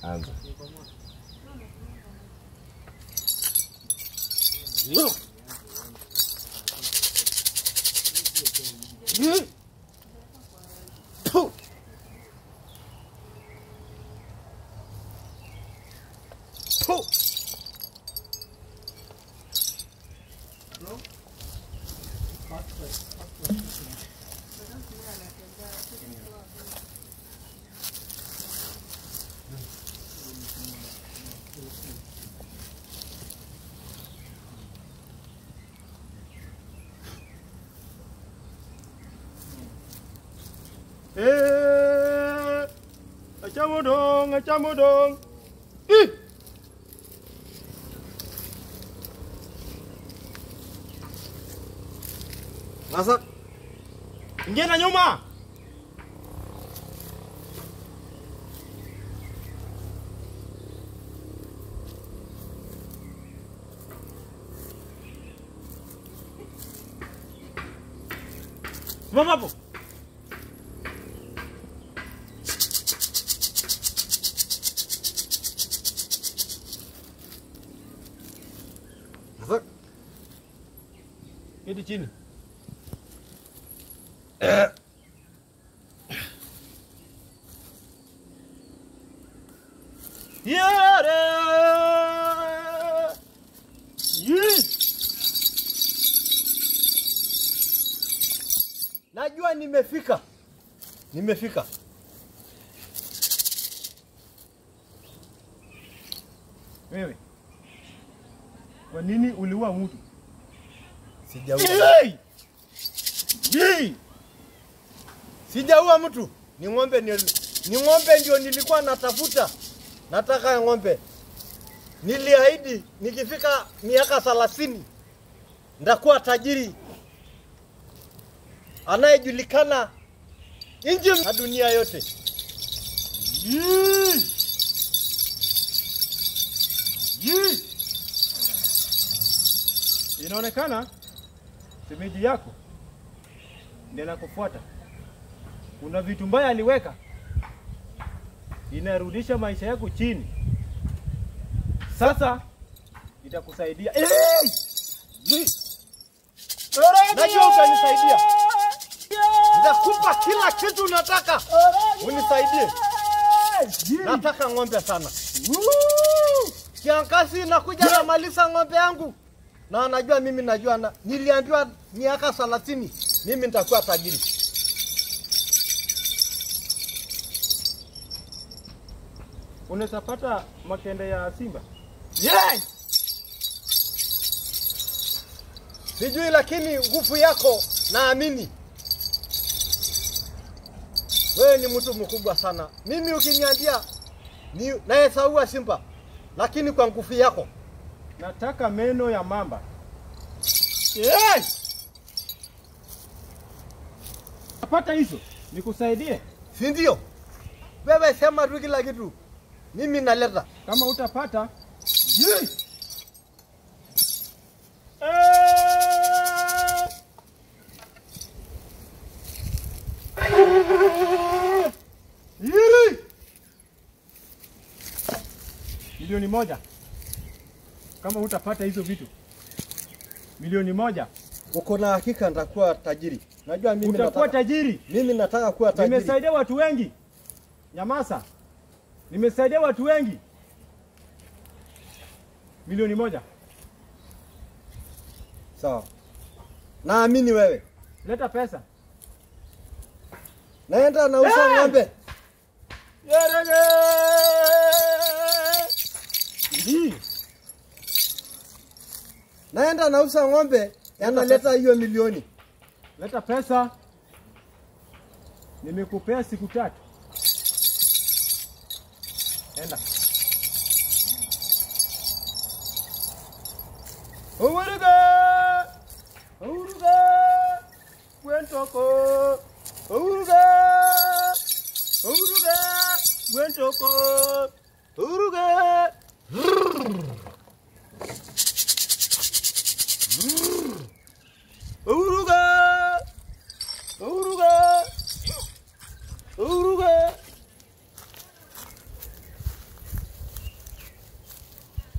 Anza. Puh. Puh. Achamudong, achamudong. Ih. Masak. Ingia na nyuma. Simama hapo. Keti chini. Najua nimefika. Nimefika. Wewe, kwa nini uliua mtu? Sijaua. Hey! Hey! Sijaua mtu. Ni ng'ombe ni ng'ombe ndio nilikuwa natafuta. Nataka ng'ombe. Niliahidi nikifika miaka 30 nitakuwa tajiri anayejulikana nje na dunia yote. Yee! Yee! Inaonekana shemeji yako ndiye anakufuata. Kuna vitu mbaya aliweka, inarudisha maisha yako chini. Sasa itakusaidia. Hey! Najua utanisaidia. Nitakupa kila kitu unataka. Unisaidie. Nataka ng'ombe sana. Kiangazi nakuja namaliza ng'ombe yangu. Na najua mimi najua na niliambiwa miaka 30 mimi nitakuwa tajiri. Unaweza pata makende ya simba? Yeah! Sijui, lakini nguvu yako naamini. Wewe ni mtu mkubwa sana. Mimi ukiniambia ni naesaua simba, lakini kwa nguvu yako. Nataka meno ya mamba. Yeah! Napata hizo, nikusaidie. Si ndio? Wewe sema tu kila kitu. Mimi naleta. Kama utapata, yeah! Milioni 1. Kama utapata hizo vitu, milioni 1. Uko na hakika nitakuwa tajiri? Najua mimi utakuwa tajiri. Mimi nataka kuwa tajiri. Nimesaidia watu wengi. Nyamasa. Nimesaidia watu wengi. Milioni 1. Sawa. Naamini wewe. Leta pesa. Naenda nauza ng'ombe. Naenda nauza ng'ombe, yanaleta hiyo milioni. Leta pesa. Nimekupea siku 3. Enda. Uruga! Uruga! Kwentoko! Uruga! Uruga! Kwentoko! Uruga!